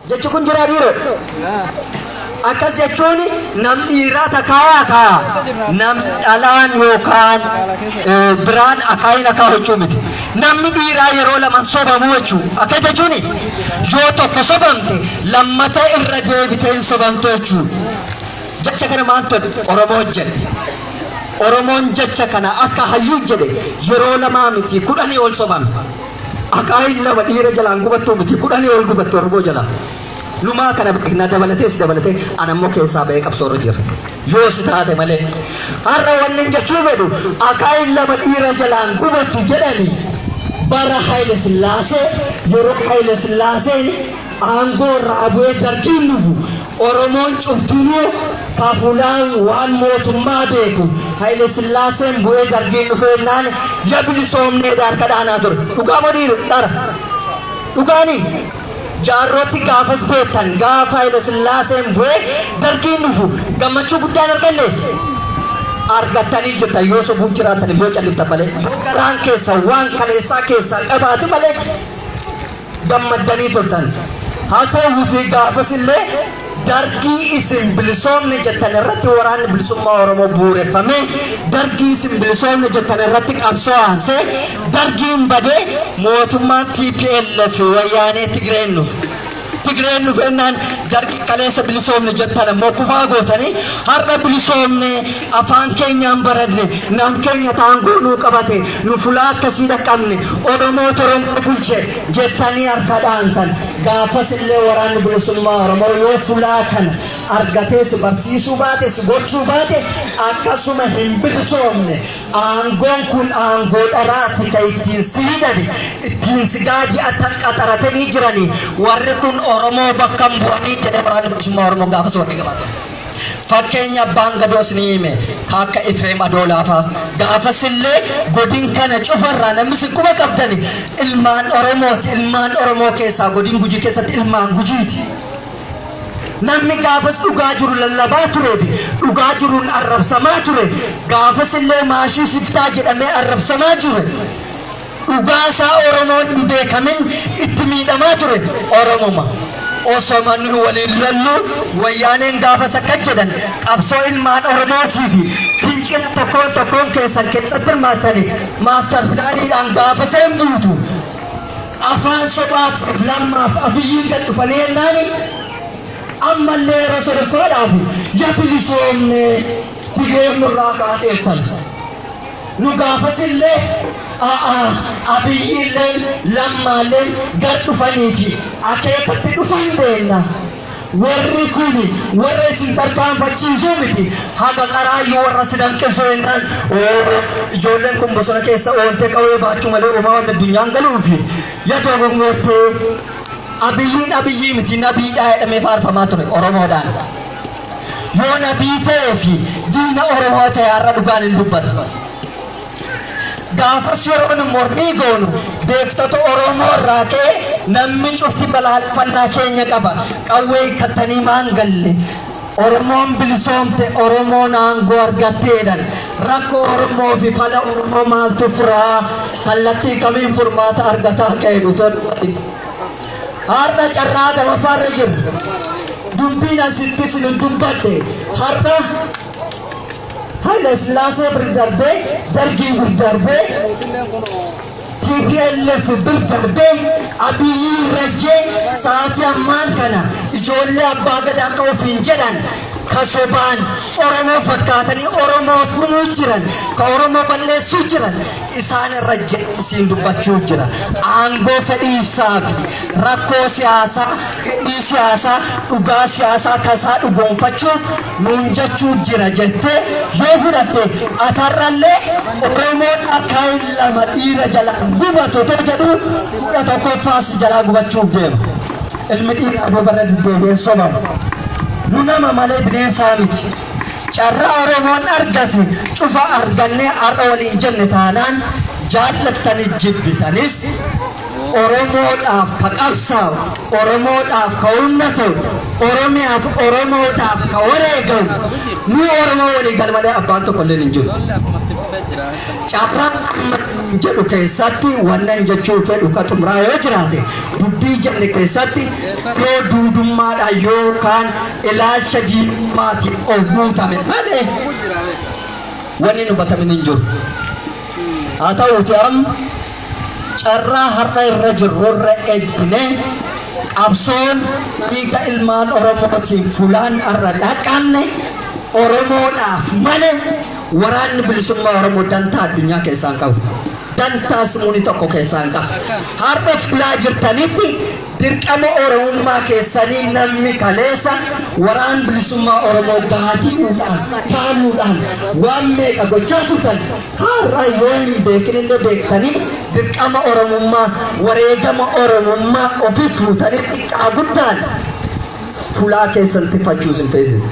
Jechi kun jiraa dhiiroo? Akkas jechuun nam dhiiraa takkaa kaa nam dhalaan yookaan biraan akaayin akaa jechuu miti. Namni dhiiraa yeroo laman sobamu jechuu. Akka jechuun yoo tokko sobamte lammata irra deebitee hin sobamtu jechuu. Jecha kana maaltu Oromoo jedhe? Oromoon jecha kana akka hayyuu jedhe yeroo lamaa miti 10 ol sobame. Akaayiin lama dhiira jalaan gubattuu miti 10 ol gubatte Oromoo jalaa. Numaa kana beekna dabalatee si dabalatee ana immoo keessaa ba'ee qabsoo irra jira. Yoo si taate malee. Har'a wanni hin jechuu fedhu akaayiin lama dhiira jalaan gubattu jedhani bara Haile Sillaasee yeroo Haile Sillaaseen aangoo irraa bu'ee dargiin dhufu Oromoon cuftinuu ka fulaan waan mootummaa beeku Haile Sillaaseen bu'ee dargiin dhufee jennaan ya bilisoomneedha harka dhaanaa ture. Dhugaa moo dhiira dhara? Dhugaanii? Jaarroti gaafas beektan gaafa Haile Sillaaseen bu'ee dargiin dhufu gammachuu guddaan arganne? Argattanii jirtan yoo sobuuf jiraattaniif yoo calliftan malee. Yoo garaan keessan waan kaleessaa keessaa qabaate malee gammaddanii turtan. Haa ta'uutii gaafas illee dargii isin bilisoomne jettan irratti waraanni bilisummaa Oromoo bu'uureffamee dargii isin bilisoomne jettan irratti qabsoo aansee dargiin badee mootummaan TPLF wayyaanee Tigreen dhufe. Tigreen dhufeennaan dargii kaleessa bilisoomne jettan ammoo kufaa gootanii har'a bilisoomne afaan keenyaan baranne nam keenya taangoo nuu qabate nu fulaa akkasii dhaqqabne Oromoo Oromoo bulche jettanii harka dhaantan. Gaafas illee waraanni bilisummaa Oromoo yoo fulaa kana argatee si barsiisuu baate si gochuu baate akkasuma hin bilisoomne. Aangoon kun aangoo dharaati ka ittiin si hidhani, ittiin si gaadi'atan qaxaratanii jirani. Warri kun Oromoo bakka hin bu'anii jedhee waraanni bilisummaa Oromoo gaafas warri gabaase. Fakkeenya abbaan gadoo isinii hime ka akka Efreem Adoolaa faa. Gaafas illee godin kana cufarraa namni isin quba qabdani ilmaan Oromooti. Ilmaan Oromoo keessaa godin Gujii keessatti ilmaan Gujiiti. Namni gaafas dhugaa jiru lallabaa turee fi dhugaa jiruun arrabsamaa ture, gaafas illee maashii shiftaa jedhamee arrabsamaa ture. Dhugaa isaa Oromoon hin beekamin itti miidhamaa ture Oromuma. Osoma nuyi waliin lolluu wayyaaneen gaafas akkas jedhan qabsoo ilmaan Oromootii fi fincila tokkoon tokkoon keessan keessatti hirmaattanii maastar pilaaniidhaan gaafas hin buutu. Afaan sobaatiif Lammaaf Abiyyiin gad dhufanii jennaani ammallee yeroo sadaffaadhaaf ya bilisoomne Tigreen nurraa kaateettan. Nu gaafasillee a'aa Abiyyiilleen Lammaalleen gad dhufanii fi akeekatti dhufan beenna. Warri kun warra isin tarkaanfachiisuu miti, haga qaraayyuu warra si danqisu jennaan, oo ijoolleen kun bosona keessa oolte qawwee baachuu malee homaa wanni addunyaan galuufi ya dogongortee Abiyyiin Abiyyii miti nabiidhaa jedhamee faarfamaa ture Oromoodhaan. Yoo nabii ta'ee fi diina Oromoo ta'e har'a dhugaan hin dubbata. Gaafas yeroo nu mormii goonu beektota Oromoo irraa ka'ee namni cufti balaaleffannaa keenya qaba. Qawwee hiikkattanii maan galle? Oromoon bilisoomte, Oromoon aangoo argatte jedhan. Rakkoo Oromoo fi fala Oromoo maaltu furaa? Kallattii kamiin furmaata argataa ka'e dhutoon. Har'a carraa lamaffaarra jirra. Dubbiin asitti isin hin dubbadhe har'a Haile Sillaasee bir darbee, Dargii bir darbee, TPLF bir darbee, Abiyyi irra jee sa'aatii ammaan kana ijoollee abbaa gadaa akka ofiin jedhan ka sobaan Oromoo fakkaatanii Oromoo tumuu jiran, ka Oromoo balleessuu jiran isaan irra jedhee dubbachuu jira. Aangoo fedhii ibsaa fi rakkoo siyaasaa, fedhii siyaasaa, dhugaa siyaasaa kasaa dhugoomfachuuf nuun jechuu jira jettee yoo fudhatte atarrallee Oromoon akaayin lama dhiira jalaan gubatu otoo jedhu 11ffaas jalaa gubachuuf deema. Ilmi dhiiraa bobarra deddeebi'een sobamu. Nu nama malee bineensaa miti. Carraa Oromoon argate cufa argannee har'a waliin jenne taanaan jaallattanis jibbitanis Oromoodhaaf ka qabsaa'u, Oromoodhaaf ka humna ta'u, Oromiyaaf Oromoodhaaf ka wareegamu nu Oromoo walii gal malee abbaan tokko illee hin jiru. Carraan amma Jedhu keessatti wannan jechuu fedhu ka xumuraa yoo jiraate, dubbii jenne keessatti yoo duudummaadhaan yookaan ilaalcha diinummaatiin of guutame malee wanni nu batamin hin jiru. Haa ta'uuti, amma carraa har'a irra jirrurra ejjinee qabsoon dhiiga ilmaan Oromootiin fulaan har'a dhaqanne Oromoodhaaf malee waraanni bilisummaa Oromoo dantaa addunyaa keessaa hin qabu. Dantaa simuuni tokko keessaa hin qabu. Har'a fulaa jirtanitti dirqama Oromummaa keessanii namni kaleessa waraan bilisummaa Oromoo gaadi'uudhaan, taaluudhaan waan meeqa gochaa turtan, har'a yoo hin beekinillee beektanii dirqama Oromummaa, wareegama Oromummaa ofii fuutanii xiqqaa guddaan fulaa keessan tiffachuus hin feesisu.